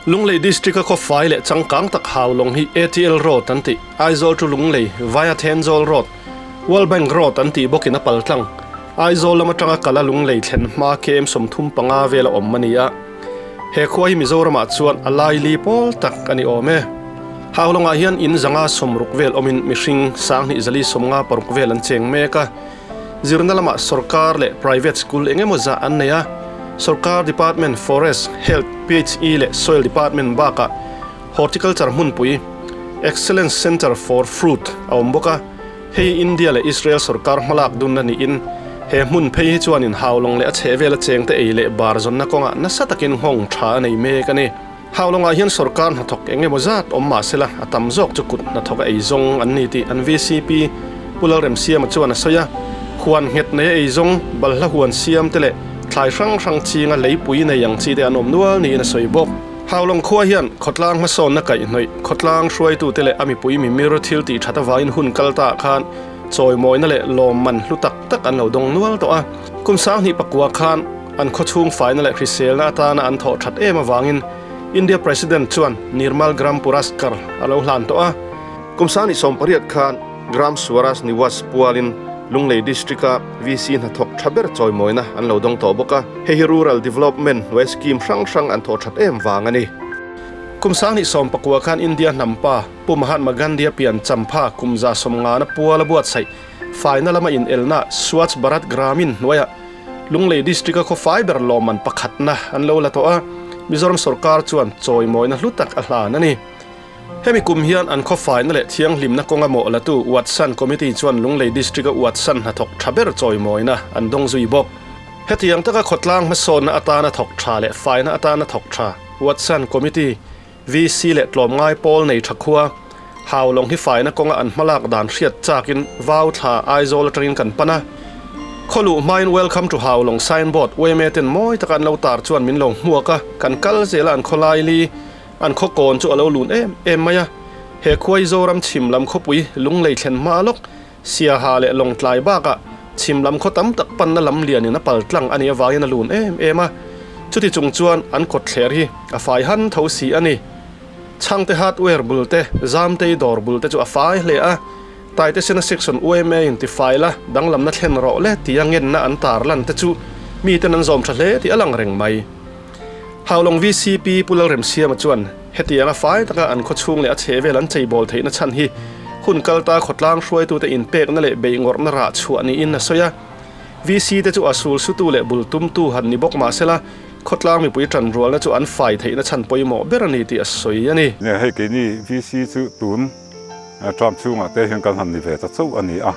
Lunglei District-a khawfai leh changkang tak Haulawng hi ATL Road an tih, Aizawl to Lunglei via Thenzawl Road, World Bank Road an tih bawkin a pal tlang. Aizawl lam atanga kala Lunglei thlen hma KM 35 vela awm a ni a. He khua hi Mizoramah chuan a laili pawl tak a ni awm e. Haulawngah hian in 160 vel awmin mihring 2256 vel an cheng mek a. Zirna lamah sorkar leh private school eng emaw zah an nei a, sorkar department Forest, Health, PHE leh Soil department bakah Horticulture hmunpui Excellence Centre for Fruit a awm bawk a, hei India leh Israel sorkar hmalak dunna niin he hmun phei hi chuanin Haulawng leh a chhehvela chengte ei leh bar zawnna kawngah nasa takin nghawng tha a nei mek a ni. Haulawngah hian sorkar hnathawk eng emaw zat awm mah sela a tam zawk chu kut hnathawk a ei zawng an ni tih an VCP Pu Lalremsiama chuan a sawi a. Huan nghet nei a ei zawng, balhla huan siam te leh thlai hrang hrang chinga leipui nei ang chi te an awm nual niin a sawi bawk. Haulawng khua hian khawtlang hmasawnna kaihhnawih, khawtlang hruaitute leh a mipui mimir thil tih that avangin hun kal ta khan chawimawina leh lawmman hlu tak tak an lo dawng nual tawh a. Kum 2009 khan an khawchhung faina leh hriselna atana an thawh that em avangin India President chuan Nirmal Gram Puraskar a lo hlan tawh a. Kum 2018 khan Gram Swaraj Niwas pualin Lunglei District-a VC hnathawk tha ber chawimawina an lo dawng tawh bawk a, hei hi Rural Development hnuai scheme hrang hrang an thawh that em vang a ni. Kum 2019 khan India hnampa Pu Mahatma Gandhi-a pian champha kum 150 na puala buatsaih faina lama inelna Swachh Bharat Gramin hnuaiah Lunglei District-a khawfai ber lawmman pakhatna an lo la tawh a, Mizoram sorkar chuan chawimawina hlu tak a hlan a ni. Hemi kum hian an khawfaina leh thianghlimna kawnga mawh latu Watsan Committee chuan Lunglei District-a Watsan hnathawk tha ber chawimawina an dawng zui bawk. Hetiang taka khawtlang hmasawnna atana thawk tha leh faina atana thawk tha Watsan Committee, VC leh tlawmngai pawl nei tha khua, Haulawng hi faina kawnga an hmalak dan hriat chakin vau thla Aizawl atangin kan pan a. Khawluh hmain Welcome to Haulawng signboard YMA ten mawi taka an lo tar chuan min lo hmuak a, kan kal zel a an khaw laili, an khaw kawn chu a lo lun em em mai a. He khuai Zoram chhim lam khawpui Lunglei thlen hma lawk, Siaha leh Lawngtlai bakah chhim lam khaw tam tak panna lam lianin a pal tlang a nih avangin a lun em em a. Chuti chung chuan an kawtthler hi a fai han tho si a ni. Chhangte hardware bul te, Zamtei dawr bul te chu a fai hle a, Taitesena section YMA in ti fai la, danglamna thlen rawh le tia ngenna an tar lan te chu miten an zawm tha hle tih a lang reng mai. Haulawng VCP Pu Lalremsiama chuan hetianga fai taka an khawchhung leh a chhehvel an cheibawl theihna chhan hi hun kalta khawtlang hruaitute inpekna leh beihngawrhna rah chhuah niin a sawi a. VC te chu a sul sutu leh bul tumtu han ni bawk mahsela khawtlang mipui tanrualna chu an fai theihna chhan pawimawh ber a ni tih a sawi a ni. Nia, hei keini VC chu tun term chhungah te hian kan han ni ve ta chauh a ni a,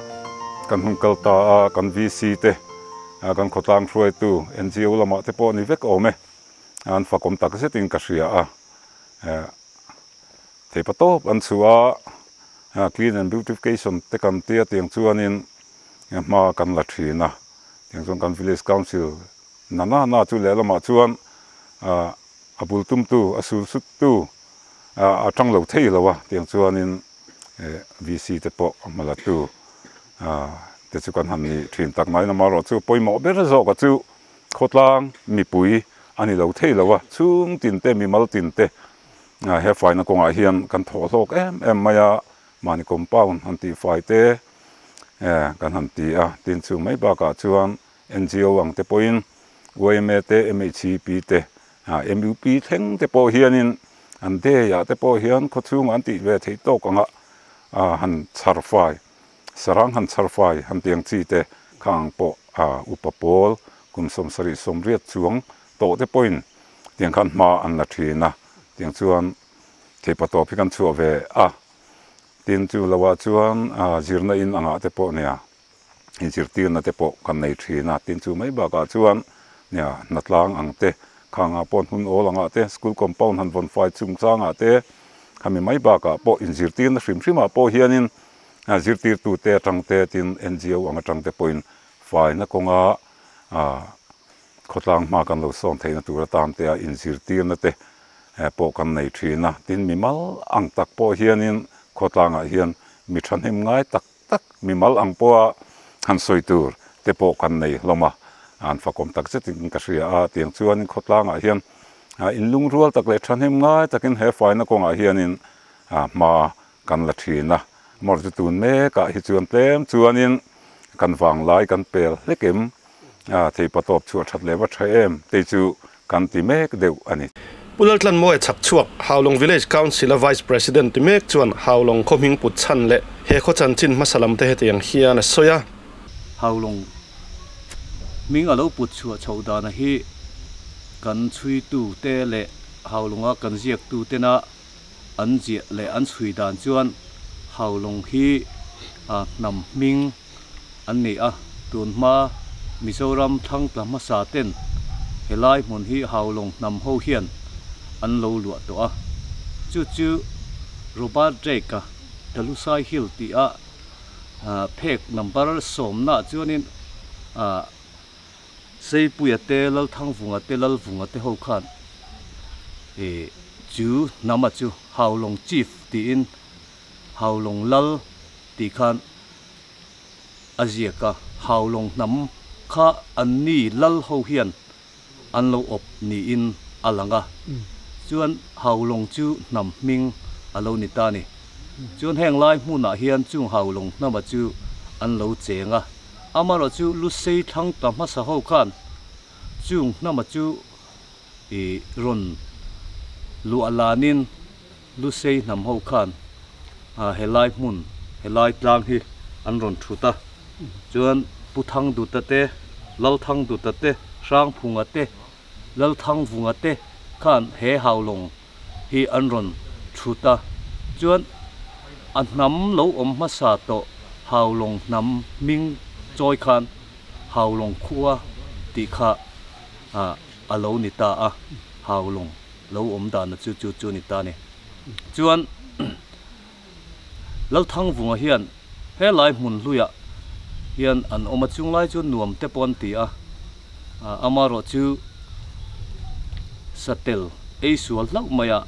kan hun kal ta a, kan VC te kan khawtlang hruaitu NGO lamah te pawh ni vek awm e, an fakawm tak zetin ka hria a, theipa tawp an chhuah a, clean and beautification te kan tia tiang chuanin hma kan la thin a, tiang chuan kan village council Na na na chu lehlamah chuan a bul tumtu, a sul suttu a tang lo thei lo a, tiang chuanin VC te pawh a hma latu te chu kan han ni thin tak mai. Amaherawh chu pawimawh ber zawka chu khawtlang mipui a ni lo thei lo a, chhung tin te, mimal tin te he faina kawngah hian kan thawh hlawk em em mai a, mahni compound han tihfai te kan han ti a, tin chu mai bakah chuan NGO ang te pawhin YMA te, MHCP te, MUP thleng te pawh hianin an day-ah te pawh hian khawchhungah an tih ve theih tawk anga han chhar fai, sarang han chhar fai han tiang chi te kha ang pawh upa pawl kum 70 80 chuang tawh te pawhin tiang khan hma an la thin a, tiang chuan theipa tawp hi kan chhuah ve a, tin chu loah chuan zirna in angah te pawh nia. Inzirtirna te pawh kan nei thin a, tin chu mai bakah chuan nia hnatlang ang te, khangah pawh hmun awl angah te, school compound han vawn fai chungchangah te, khami mai bakah pawh inzirtirna hrim hrimah pawh hianin zirtirtute atang te tin NGO ang atang te pawhin faina kawnga khawtlang hma kan lo sawn theihna tur atan te a inzirtirna te pawh kan nei thin a, tin mimal ang tak pawh hianin khawtlangah hian mi thahnem ngai tak tak mimal ang pawha han sawi tur te pawh kan nei hlawm a, an fakawm tak zetin ka hria a, tiang chuanin khawtlangah hian Inlungrual tak leh thahnem ngai takin he faina kawngah hianin hma kan la thin a, mawr chu tun mekah hi chuan tlem chuanin kan vanglai kan pel hlek em, theipatawp chhuah that leh va tha em tei chu kan ti mek deuh a ni. Pu Laltlanmawia chhakchhuak Haulawng Village Council-a Vice President ti mek chuan Haulawng khaw hming put chhan leh he khaw chanchin hmasa lam te hetiang hian a sawi a. Haulawng hming a lo put chhuah chhoh dana hi kan chhuitute leh Haulawnga kan ziaktutena an ziah leh an chhui dan chuan Haulawng hi hnam hming an ni a, tun hma Mizoram thlangtla hmasa ten helai hmun hi Haulawng hnam ho hian an lo luah tawh a, chu chu Robert Drake-a The Lusai Hill tih a phek number sawmnaah chuanin Seipuia te, Lalthangvunga te, Lalvunga te ho khan chu hnama chu Haulawng Chief tiin Haulawng Lal tih khan a ziak a, Haulawng hnam kha anni lal ho hian an lo awp niin a lang a, chuan Haulawng chu hnam hming a lo ni ta a ni. Chuan heng lai hmunah hian chung Haulawng hnama chu an lo cheng a, amaherawhchu Lusei thlang ta hmasa ho khan chung hnama chu i rawn luah lanin Lusei hnam ho khan helai hmun, helai tlang hi an rawn thut a, chuan Pu Thangduta te, Lalthangduta te, Hrangphunga te, Lalthangvunga te khan he Haulawng hi an rawn thut a, chuan a hnam lo awm hmasa tawh Haulawng hnam hming chawi khan Haulawng khua tih kha a lo ni ta a, Haulawng. Lo awm dahna chu chu chu a ni ta a ni. Chuan Lalthangvunga hian helai hmun hluiah hian an awm a, chung lai chu nuam te pawh an ti a, amaherawh chu satel ei sual hlauh mai a,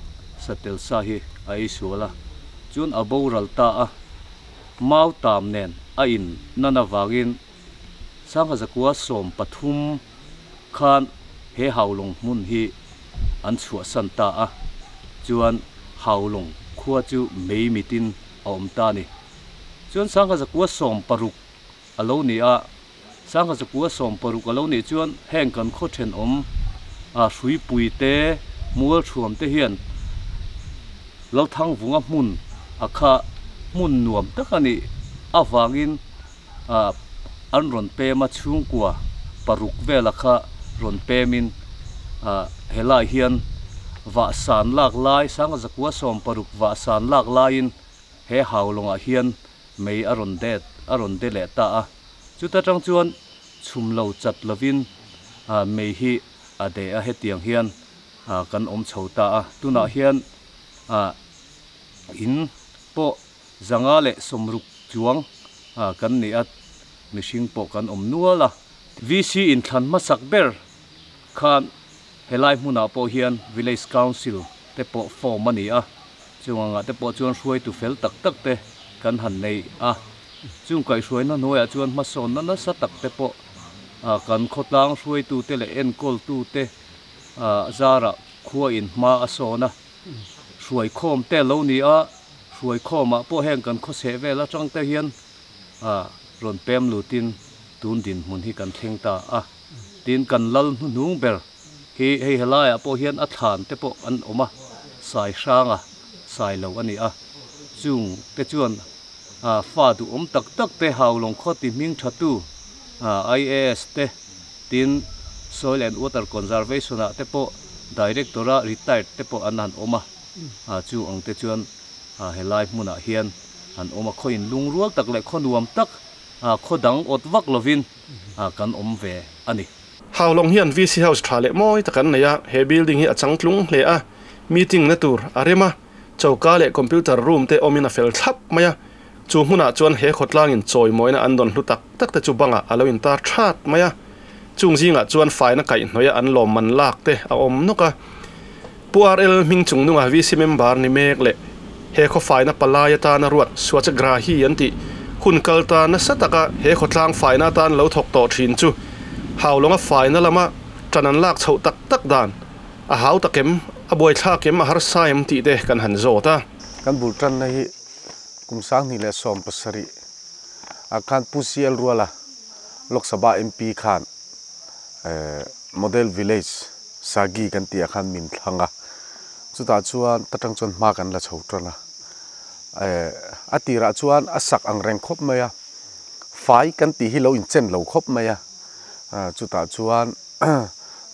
satel sa hi a ei sual a, chuan a boral ta a, mau tam nen a in nan avangin Sangha zakua 13 khan he Haulawng hmun hi an chhuahsan ta a, chuan Haulawng khua chu mei mitin a awm ta a ni. Chuan Sangha zakua 60 a lo ni a, Sangha zakua 60 a lo nih chuan heng kan khaw thenawm a hruipui te, mualthuam te hian Lalthangvunga hmun a kha hmun nuam tak a nih avangin an rawn pem a, chhungkua paruk vela kha rawn pemin helaiah hian vahsan lak lai, sanga zakua 60 vahsan lak laiin he Haulawngah hian mei a rawn det a rawn de leh ta a, chuta tang chuan chhum lo chat lovin mei hi a de a, hetiang hian kan awm chho ta a, tunah hian in pawh 160 chuang kan ni a, mihring pawh kan awm nual a. VC inthlan hmasak ber khan helai hmunah pawh hian Village Council te pawh form a ni a, chung angah te pawh chuan hruaitu fel tak tak te kan han nei a. Chung kaihhruaina hnuaiah chuan hmasawnna nasa tak te pawh kan khawtlang hruaitute leh enkawltute zarah khua in hma a sawn a, hruaikhawm te lo ni a. Hruaikhawmah pawh heng kan khawchheh vel atang te hian rawn pem lutin tun dinhmun hi kan thleng ta a. Tin, kan lal hnuhnung ber hi hei helaiah pawh hian a thlan te pawh an awm a, sai hranga sai lo a ni a. Chung te chuan fa duhawm tak tak te Haulawng khaw ti hming thatu IAS te, tin Soil and Water Conservation ah te pawh Director-a retired te pawh an han awm a. Chu ang te chuan helai hmunah hian an awm a, khaw inlungrual tak leh khaw nuam tak, khaw dang awt vak lovin kan awm ve a ni. Haulawng hian VC House tha leh mawi tak an nei a, he building hi a changtlung hle a, meeting na tur a rem a, choka leh computer room te awmin a fel thlap mai a, chu hmunah chuan he khawtlangin chawimawina an dawn hlu tak tak te chu bangah a lo intar that mai a, chung zingah chuan faina kaihhnawih a an lawmman lak te a awm nawk a. Pu RL hming chung nunga VC member ni mek leh he khawfaina palai atana ruat Swachhagrahi an tih hun kal ta nasa taka he khawtlang faina atan lo thawk tawh thin chu Haulawnga faina lama tan an lak chhoh tak tak dan A hau tak em, a buaithlak em, a harsa em tih te kan han zawt a. Kan bul tanna hi kum 2017 ah khan Pu CL Ruala Lok Sabha MP khan Model Village Sagi kan tih ah khan min thlang a, chutah chuan ta tang chuan hma kan la chho tan a. A tirah chuan a sak ang reng khawp mai a, fai kan tih hi lo inchen lo khawp mai a, chutah chuan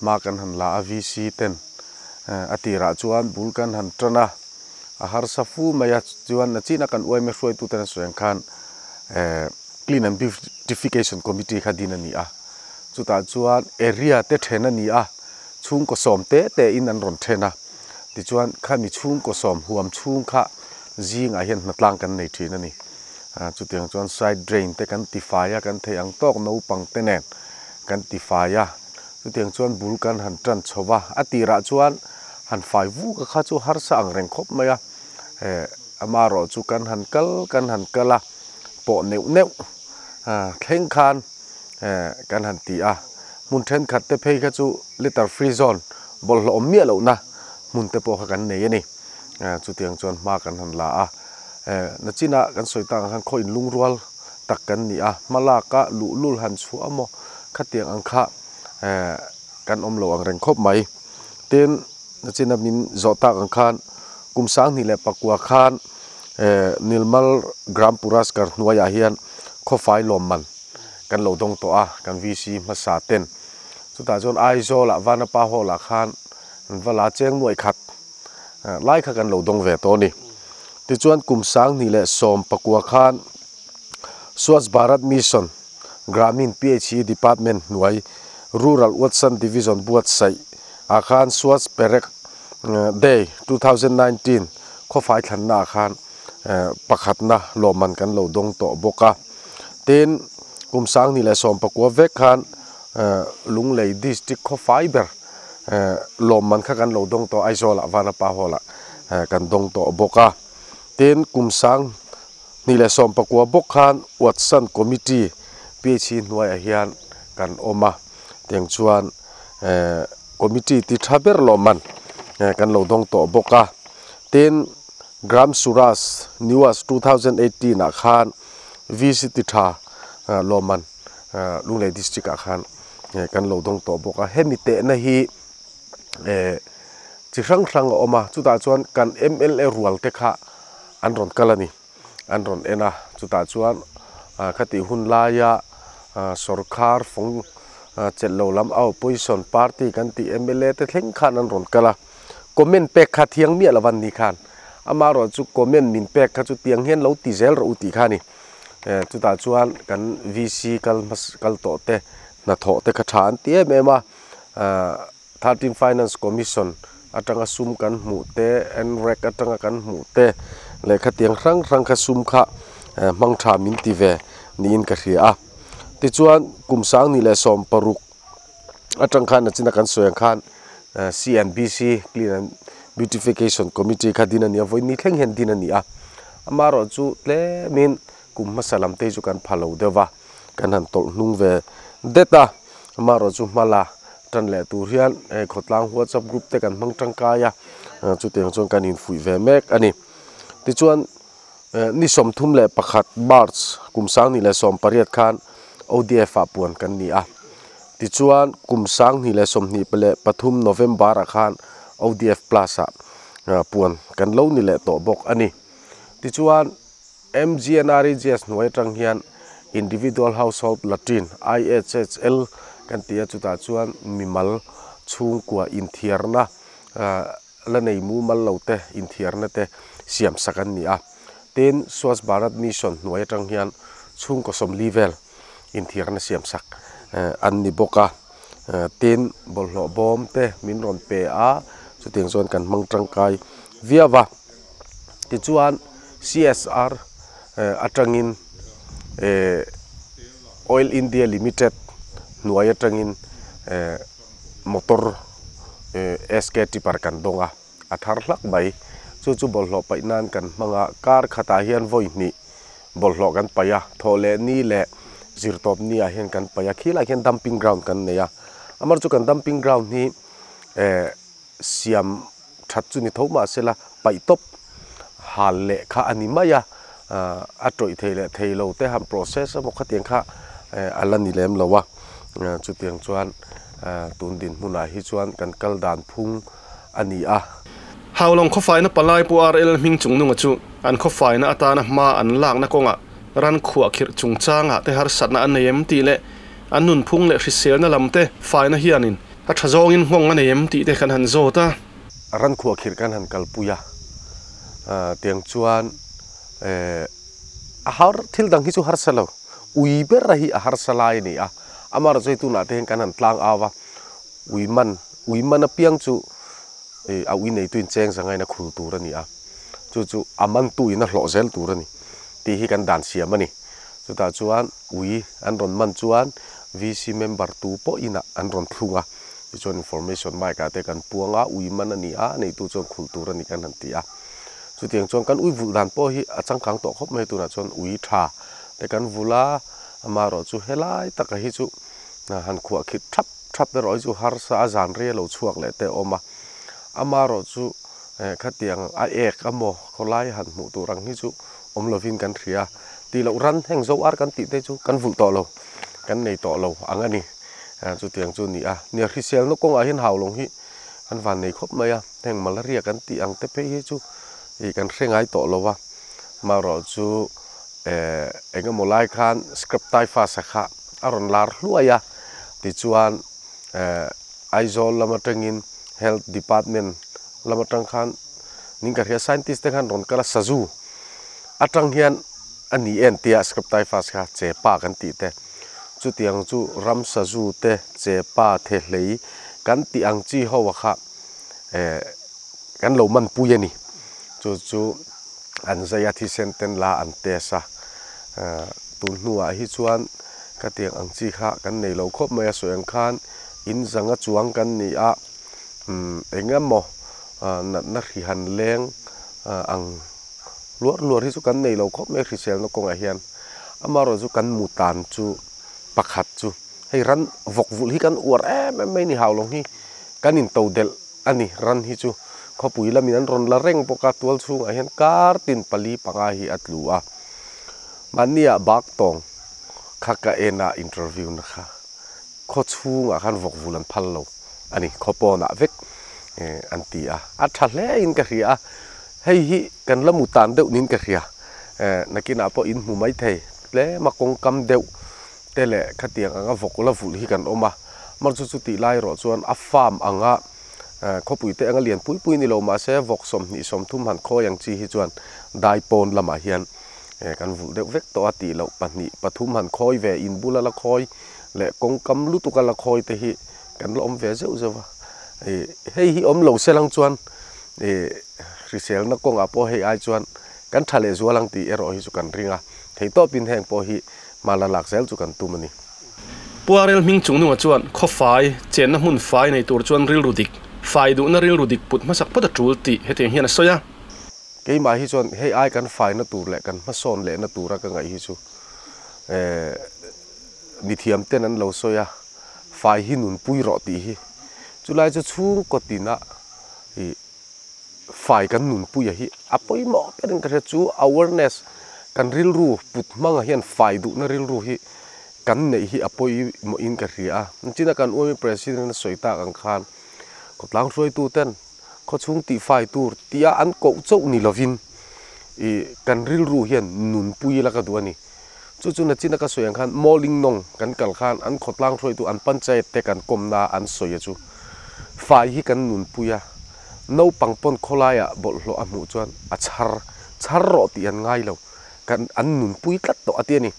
hma kan han la a VC ten a tirah chuan bul kan han tan a, a harsa fu mai a, chuan a china kan uaime hruaitu ten a sawi ang khan Clean and Beautification Committee kha din a ni a, chutah chuan area te then a ni a, chhungkaw sawm te te in an rawn then a, tichuan khami chhungkaw sawm huam chhung kha zingah hian hnatlang kan nei thin a ni. Chutiang chuan side drain te kan tifai a, kan theih ang tawk naupang te nen kan tifai a, chutiang chuan bul kan han tan chho va, a tirah chuan han fai vuk a kha chu harsa ang reng khawp mai a, amaherawh chu kan han kal kan han kal a, pawh neuh neuh thleng khan kan han ti a, hmun thenkhat te phei kha chu litter free zone bawlhhlawh awm miah lohna hmun te pawh kha kan nei a ni. Chutiang chuan hma kan han la a, nachinah kan sawi tak ang khan khaw inlungrual tak kan ni a, hma laka luhlul han chhuah maw khatiang ang kha kan awm lo ang reng khawp mai. Tin, nachina min zawh tak ang khan kum 2009 khan Nilmal Gram Puraskar hnuaiah hian khawfai lawmman kan lo dawng tawh a, kan VC hmasa ten. Chutah chuan Aizawlah Vanapa Hall-ah khan an va la cheng nuaih khat lai kha kan lo dawng ve tawh a ni. Tichuan kum 2019 khan Swachh Bharat Mission Gramin PHE Department hnuai Rural Watson Division buatsaih ah khan Swachh Perek Day 2019 khawfai thlanna ah khan pakhatna lawmman kan lo dawng tawh bawk a. Tin, kum 2019 vek khan Lunglei District khawfai ber lawmman kha kan lo dawng tawh Aizawl ah Vanapa Hall ah kan dawng tawh bawk a. Tin, kum 2019 bawk khan Watson Committee PHE hnuaiah hian kan awm a, tiang chuan committee ti tha ber lawmman kan lo dawng tawh bawk a. Tin, Gram Suraj News 2018 ah khan VC ti tha lawmman Lunglei District ah khan kan lo dawng tawh bawk a. Hemi tehna hi chi hrang hrang a awm a, chutah chuan kan MLA rual te kha an rawn kal a ni, an rawn en a, chutah chuan khati hun laia sorkar fawng chelh lo lam a opposition party kan tih MLA te thleng khan an rawn kal a, comment pek kha thiang miah lo an ni khan, amaherawh chu comment min pek kha chu tiang hian lo ti zel rawh u tih kha a ni, chutah chuan kan VC kal kal tawh te hnathawh te kha tha an ti em em a. 13 Finance Commission atanga sum kan hmuh te, NREC atanga kan hmuh te lehkha tiang hrang hrang kha sum kha hmang tha min ti ve niin ka hria a. Tichuan kum 2016 atang khan nachina kan sawi ang khan CNBC Clean and Beautification Committee kha din a ni a, vawi ni thleng hian din a ni a. Amaherawh chu tlemin kum hmasa lam te hi chu kan pha lo deuh va, kan han tawlh hnung ve det a, amaherawh chu hma la tan leh tur hian hei khawtlang WhatsApp group te kan hmang tangkai a, chutiang chuan kan infuih ve mek a ni. Tichuan ni 31 March kum 2018 khan ODF ah puan kan ni a, tichuan kum 2023 November ah khan ODF plus ah puan kan lo ni leh tawh bawk a ni. Tichuan MGNREGS hnuai atang hian Individual Household Latrine, IHHL, kan ti a, chutah chuan mimal chhungkua inthiarna la nei mumal lo te inthiarna te siam sak an ni a. Tin, Swachh Bharat Mission hnuai atang hian chhungkaw sawmli vel inthiarna siam sak an ni bawk a. Tin, bawlhhlawh bawm te min rawn pe a, chutiang chuan kan hmang tangkai viau a. Tichuan CSR atangin Oil India Limited hnuai atangin motor SK Tipper kan dawng a, a thar hlak mai. Chu chu bawlhhlawh paih nan kan hmang a, kar khatah hian vawi hnih bawlhhlawh kan paih a, thawh leh ni leh zirtawp ni ah hian kan paih a, khilaiah hian dumping ground kan nei a. Amaherawhchu kan dumping ground hi. siam that chu ni tho mahsela paih tawp hal leh kha a ni mai a, a tawih thei leh thei lo te han process emaw khatiang kha a la ni lem lo a, chutiang chuan tun dinhmunah hi chuan kan kal dan phung a ni a. Haulawng khawfaina palai Pu RL hming chungnunga chu an khawfaina atana hma an lakna kawngah ran khuah khirh chungchangah te harsatna an nei em tih leh an nunphung leh hriselna lam te faina hianin a tha zawngin nghawng a nei em tih te kan han zawt a. Ran khuah khirh kan han kalpui a, tiang chuan a har thil dang hi chu harsa lo, ui ber a hi a harsa lai a ni a, amaherawhchu hei tunah te hian kan han tlang au a, ui man, ui man apiang chu a ui neitu in cheng zangain a khul tur a ni a, chu chu a mantu in a hlawh zel tur a ni tih hi kan dan siam a ni. Chutah chuan ui an rawn man chuan VC member tu pawh inah an rawn thlung a, tichuan information mic ah te kan puang a, ui man a ni a, a neitu chuan khulh tur a ni kan han ti a. Chutiang chuan kan ui vulh dan pawh hi a changkang tawh khawp mai, tunah chuan ui tha te kan vulh a, amaherawh chu helai taka hi chu han khuah khit thap thap erawh hi chu harsa a zan rei a lo chhuak leh te a awm a, amaherawh chu khatiang a ek emaw khawlai han hmuh tur ang hi chu awm lovin kan hria. Tih loh ran heng zo ar kan tih te chu kan vulh tawh lo, kan nei tawh lo ang a ni. Chutiang chu a ni a, nia hriselna kawngah hian haulawng hi kan van nei khawp mai a, heng malaria kan tih ang te phei hi chu ih kan hre ngai tawh lo a, marawh chu eh eng emaw lai khan scrub typhus a kha a rawn lar hluai a, tichuan eh Aizawl lam atangin health department lam atang khan ning ka hria scientist te khan rawn kal a sazu atang hian a ni en tia scrub typhus kha chepa kan tih te chutiang chu ram sazu te chepa thehlei kan tih ang chi ho a kha eh kan lo man pui a ni chu chu an zai a thisen ten la an test a eh tun hnuah hi chuan ka tiang ang chi kha kan nei lo khawp mai a sawi ang khan in zanga chuang kan ni a. Umm eng emaw natna hrihan leng ang luar luar hi chu kan nei lo khawp mai hriselna kawngah hian amaherawh chu kan mu tan chu pakhat chu hei ran vawk vulh hi kan uar em em mai ni haulawng hi kan into delh a ni ran hi chu khawpui lamin an rawn la reng bawk a tual chhungah hian kar tin pali panga hi a tlu a mahnia bak tawng kha ka en a interview na kha. Khaw chhungah khan vawk vul an phal lo a ni, khaw pawnah vek an ti a, a tha hle in ka hria a, hei hi kan la mu tan deuh niin ka hria, nakinah pawh in hmu mai thei tlem a kawngkam deuh te leh khatiang anga vawk la vulh hi kan awm a, mar chu chutih lai erawh chuan a farm anga khawpui te anga lian pui pui ni lo mahse vawk 20, 30 han khawi ang chi hi chuan dai pawn lamah hian kan vulh deuh vek tawh a tih loh pahnih pathum han khawi ve in bula la khawi leh kawngkam lutuk a la khawi te hi kan la awm ve zeuh zeuh a, ih hei hi awm lo se lang chuan ih hriselna kawngah pawh hei ai chuan kan tha leh zual ang tih erawh hi chu kan ring a, theitawpin heng pawh hi hma la lak zel chu kan tum a ni. Puarel hming chungnunga chuan khawfai chenna hmun fai nei tur chuan rilru dik, fai duhna rilru dik put hmasak phawt a tul tih hetiang hian a sawi a. Keimah hi chuan hei ai kan faina tur leh kan hmasawn lehna tura ka ngaih hi chu eh mithiam ten an lo sawi a, fai hi nunpui rawh tih hi. Chulai chu chhungkaw tina ih fai kan nunpuia hi a pawimawh berin ka hria chu awareness kan rilru put hmangah hian fai duhna rilru hi kan neih hi a pawimawhin ka hria a. China kan uaimi president a sawi tak ang khan khawtlang hruaitu ten khawchhung tihfai tur tia an koh chauh ni lovin ih kan rilru hian nunpui ila ka duh a ni. Chu chu nachina ka sawi ang khan Mawling nawng kan kal khan an khawtlang hruaitu an panchayat te kan kawmna an sawi a chu fai hi kan nunpui a, naupang pawn khawlaiah bawlhhlawh a hmuh chuan a chhar chhar rawh tih an ngai lo, kan an nunpui tlat tawh a ti a ni.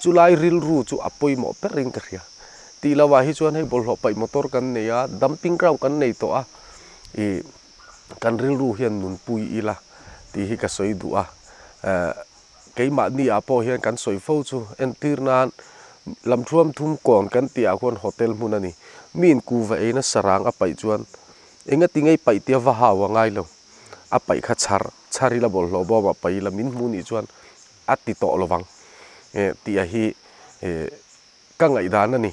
Chulai rilru chu a pawimawh berin ka hria. Tih lovah hi chuan hei bawlhhlawh paih motor kan nei a, dumping ground kan nei tawh a, ih kan rilru hian nunpui ila tih hi ka sawi duh a. Keimahni ah pawh hian kan sawi fo chu entir nan lamthuam thum kawn kan tih ah khuan hotel hmun a ni. Mi in kuva eina sarang a paih chuan engati ngei paih tia va hau a ngai lo. A paih kha chhar chhar ila bawlhhlawh bawm ah paih ila min hmu nih chuan a ti tawh lovang tih a hi ka ngaihdan a ni.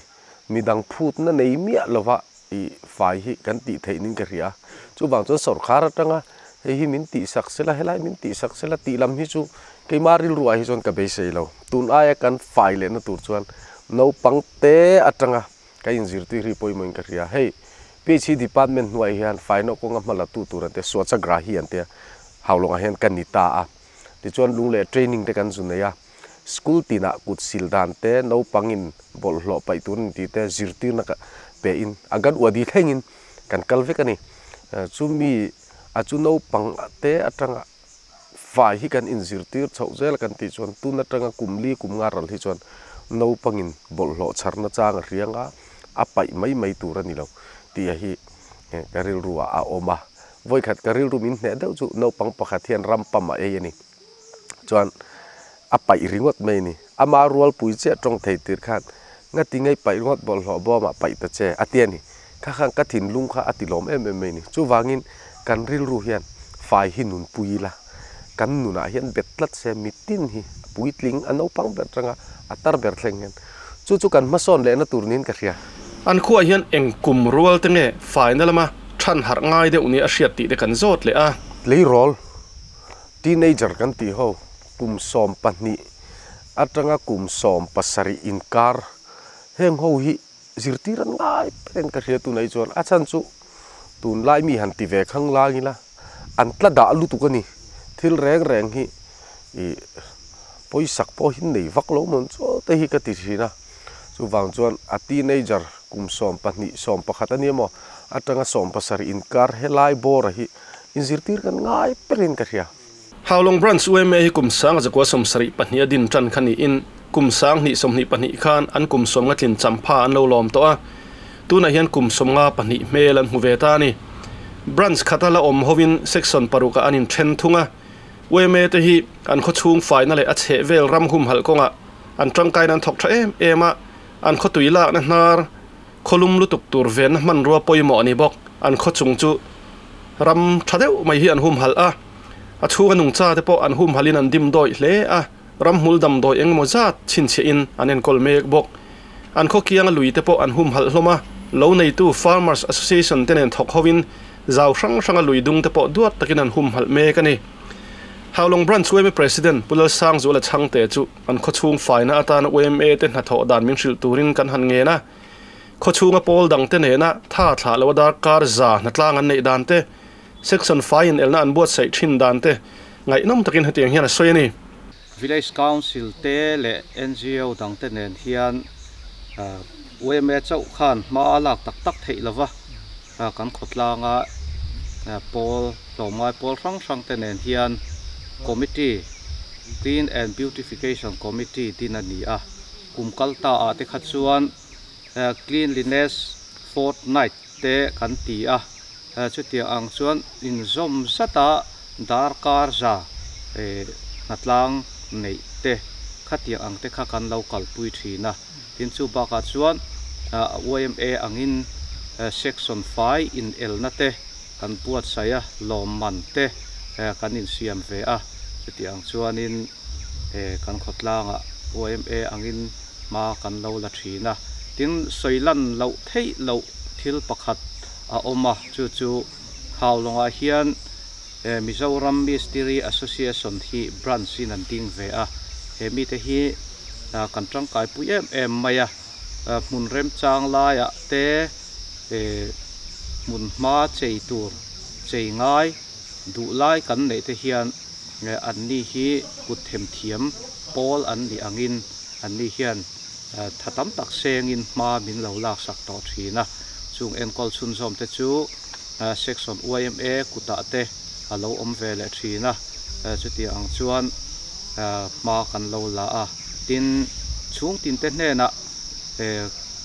Midang phutna nei miah lova. I fai hi kan tih theih nin ka hria. Chuvang chuan sawrkar atanga hei hi min tih sak sela, helai min tih sak sela tih lam hi chu keimah rilruah hi chuan ka beisei lo. Tun aia kan fai lehna tur chuan naupang te atanga ka inzirtir hi pawimawhin ka hria. Hei PHE department hnuaiah hian faina kawnga hma la tu tur an tia, Swachhagrahi an tia, Haulawngah hian ka ni ta a. Tichuan lungleh training te kan zu nei a. School tinah kut sil dan te, naupangin bawlhhlawh paih tur an tih te zirtirna ka pe in a gan uadi thlengin kan kal vek a ni. Chumi a chu naupang te atanga fai hi kan inzirtir chhoh zel a kan tih chuan tun atanga kum li kum nga ral hi chuan naupangin bawlhhlawh chharna chang a hriang a, a paih mai mai tur a ni lo tih hi ka rilru ah a awm a. Vawikhat ka rilru min hneh deuh chu naupang pakhat hian ram pam a ei a ni. Chuan a paih ringawt mai a ni. Ama rualpui chiah tawng thei tir khan ngati ngei paih ringawt bawlhhlawh bawmah paih ta che a ti a ni. Kha khan ka thinlung kha a ti lawm em em mai a ni. Chuvangin kan rilru hian fai hi nunpui ila, kan nunah hian bet tlat se mitin hi puitling a naupang ber tanga a tar ber thleng hian chu chu kan hmasawn lehna tur niin ka hria. An khuaah hian eng kum rual te nge faina lama than harh ngai deuh nia a hriat tih te kan zawt leh a. Tleirawl Teenager kan tih ho kum 12 atanga kum 17 inkar heng ho hi zirtir an ngai ber in ka hria tunah hi chuan a chhan chu tunlai mi han ti ve khang lang ila an tla dah lutuk a ni thil reng reng hi ih pawisak pawh hi nei vak lo mawn chaw te hi ka ti thin a chuvang chuan a teenager kum 12 11 a nia maw atanga 17 inkar helai bawra hi Inzirtir kan ngai berin ka hria. Haulawng Branch yma hi kum 1972 a din tan kha niin kum 2022 khan an kum 50 tlin champha an lo lawm tawh a, tunah hian kum 52 hmel an hmu ve ta a ni. Branch khata la awm hovin section parukah an inthen thung a, yma te hi an khawchhung faina leh a chheh vel ram humhalh kawngah an tangkaina an thawk tha em em a, an khawtui lakna hnar, Khawlum lutuk tur venna hmanrua pawimawh a ni bawk. An khaw chung chu ram tha deuh mai hi an humhalh a, a chhunga nungcha te pawh an humhalhin an dim dawih hle a, ramhmul damdawi engemaw zat chhinchhiahin an enkawl mek bawk. An khaw kianga lui te pawh an humhalh hlawm a, lo neitu Farmers Association te nen thawk hovin zau hrang hranga lui dung te pawh duat takin an humhalh mek a ni. Haulawng Branch yma President Pu Lalsangzuala Chhangte chu An khawchhung faina atana yma te hnathawh dan min hrilh turin kan han ngen a. Khawchhunga pawl dangte nena tha thlah loa darkar za hnatlang an neih dan te, section fai inelna an buatsaih thin dan te ngaihnawm takin hetiang hian a sawi a ni. Village Council te leh ngo dangte nen hian yma chauh khan hma a lak tak tak theih lova, kan khawtlanga pawl tlawmngai pawl hrang hrang te nen hian committee Clean and Beautification Committee din a ni a, kum kal ta ah te kha chuan Cleanliness Fortnight te kan ti a, chutiang ang chuan inzawm zata darkar za hnatlang neih te khatiang ang te kha kan lo kalpui thin a. Tin chu bakah chuan yma angin section fai inelna te kan buatsaih a, lawmman te kan insiam ve a, chutiang ang chuanin kan khawtlangah yma angin hma kan lo la thin a. Tin sawi lan loh theih loh thil pakhat a awm a, chu chu Haulawngah hian Mizoram Mistiri Association hi branch in an ding ve a, he mite hi kan tangkaipui em em mai a, hmun remchang laiah te hmun hma chei tur chei ngai duh lai kan neih te hian anni hi kut themthiam pawl an nih angin anni hian tha tam tak sengin hma min lo laksak tawh thin a, chung enkawl chhunzawm te chu Section yma kutah te a lo awm ve leh thin a, chutiang ang chuan hma kan lo la a. Tin, chhungtin te hnenah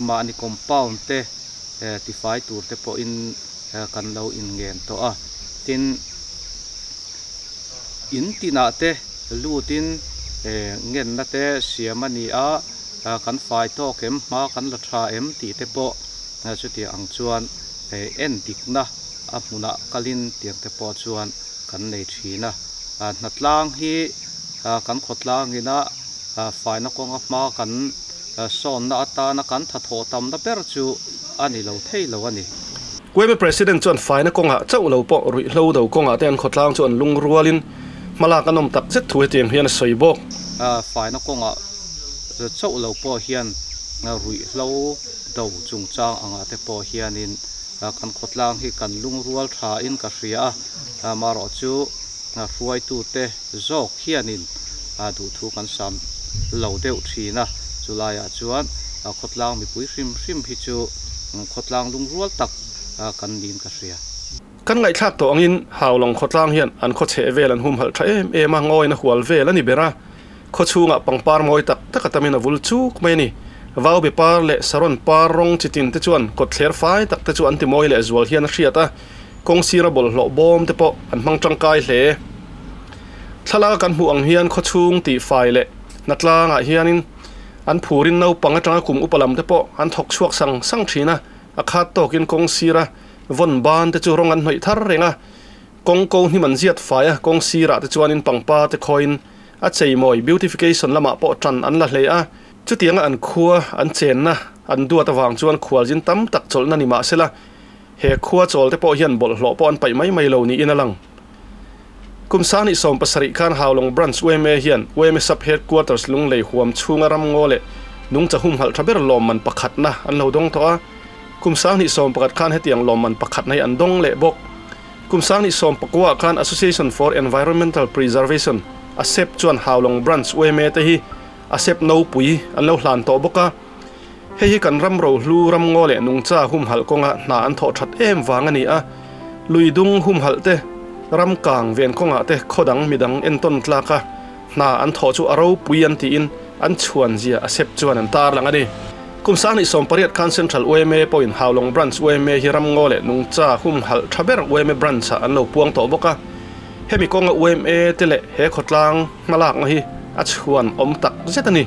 mahni compound te tifai tur te pawhin kan lo inngen tawh a. Tin, in tinah te lutin ngenna te siam a ni a, kan fai tawk em, hma kan la tha em tih te pawh chutiang ang chuan en dikna a hmunah kalin tiang te pawh chuan kan nei thin a. Hnatlang hi kan khawtlangina faina kawnga hma kan Sawnna atana kan thathawh tamna ber chu a ni lo thei lo a ni. Yma President chuan faina kawngah chauh lo pawh ruihhlo do kawngah te an khawtlang chu an lungrualin hmalak an awm tak zet thu hetiang hian a sawi bawk. Faina kawngah chauh lo pawh hian ruihhlo do chungchang angah te pawh hianin kan khawtlang hi kan lungrual thain ka hria a, amaherawhchu hruaitute zawk hianin duhthu kan sam lo deuh thin a, chulaiah chuan khawtlang mipui hrim hrim hi chu khawtlang lungrual tak kan niin ka hria. Kan ngaihthlak tawh angin Haulawng khawtlang hian an khaw chheh vel an humhalh tha em em a, ngawin a hual vel a ni ber a, khaw chhungah pangpar mawi tak tak a tamin a vul chuk mai a ni. Vaubi par leh saron par rawng chi tin te chuan kawtthler fai tak te chu an ti mawi leh zual hian a hriat a, kawng sira bawlhhlawh bawm te pawh an hmang tangkai hle. Thlalak a kan hmuh ang hian khaw chhung tih fai leh hnatlangah hianin an phurin naupang atanga kum upa lam te pawh an thawk chhuak sang sang thin a, a khat tawkin kawng sira vawn ban te chu rawng an hnawih thar reng a, kawng ko hnim an ziat fai a, kawng sirah te chuanin pangpa te khawiin a cheimawi beautification lamah pawh tan an la hle a, chutianga an khua an chenna an duat avang chuan khualzin tam tak chawlhna ni mahsela He khua chawl te pawh hian bawlhhlawh pawh an paih mai mai lo niin a lang. Kum 2017 khan Haulawng Branch yma hian yma Sub Headquarters Lunglei huam chhunga ramngaw leh nungcha humhalh tha ber lawmman pakhatna an lo dawng tawh a. Kum 2011 khan hetiang lawmman pakhatna hi an dawng leh bawk. Kum 2019 khan Association for Environmental Preservation, ASEP, chuan Haulawng Branch yma te hi ASEP nopui an lo hlan tawh bawk a. Hei hi kan ram rohlu, ramngaw leh nungcha humhalh kawnga hna an thawh that em vang a ni a, lui dung humhalh te, ram kang ven kawngah te khaw dang midang entawn tlak a, hna an thawh chu a ropui an tiin an chhuan zia a sep chuan an tarlang a ni. Kum 2018 khan Central yma pawhin Haulawng Branch yma hi ramngaw leh nungcha humhalh tha ber yma Branch-ah an lo puang tawh bawk a, hemi kawnga yma te leh he khawtlang hmalakna hi a chhuan awm tak zet a ni.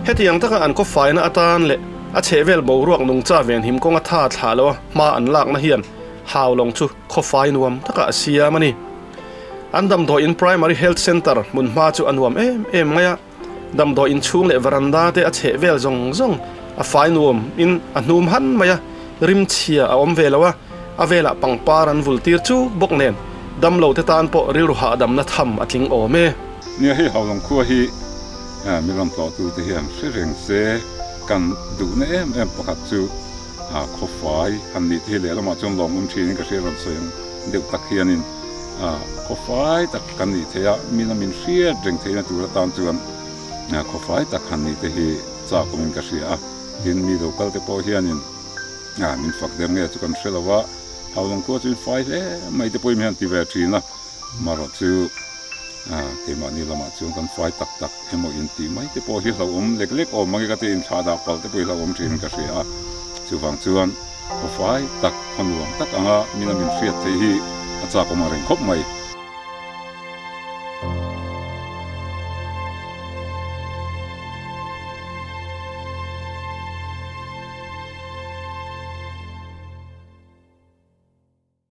Hetiang taka an khaw faina atan leh a chhehvel boruak nungcha venhim kawnga tha thlah loa hma an lakna hian Haulawng chu khaw fai nuam takah a siam a ni. An damdawiin Primary Health Centre hmun hma chu a nuam em em mai a, damdawiin chhung leh veranda te a chhehvel zawng zawng a fai nuam in a hnum han mai a, rimchhia a awm ve lo a, a velah pangpar an vul tir chuk bawk nen damlo te tan pawh rilru hahdamna tham a tling awm e. Nia hei Haulawng khua hi mi rawn tlawhtu te hian hre reng se kan duhna em em pakhat chu khawfai han nih te hi lehlamah chuan lawmawm thin in ka hria rawn sawi ang deuh tak hianin khawfai tak kan nih theih a, mi la min hriat reng theihna tur atan chuan khawfai tak han nih te hi chak awmin ka hria a, tin mi lo kal te pawh hianin min fak der nge chu kan hre lo a, Haulawng khua chu in fai hle mai te pawhin hian ti ve thin a, marawh chu keimahni lamah chuan kan fai tak tak emaw in tih mai te pawh hi hlauhawm lek lek awm ang e ka ti, inthlah dah palh te pawh hi hlauhawm thin ka hria a, chuvang chuan. Khawfai tak, khaw nuam tak anga min a min hriat theih hi a chak awm ang reng khawp mai.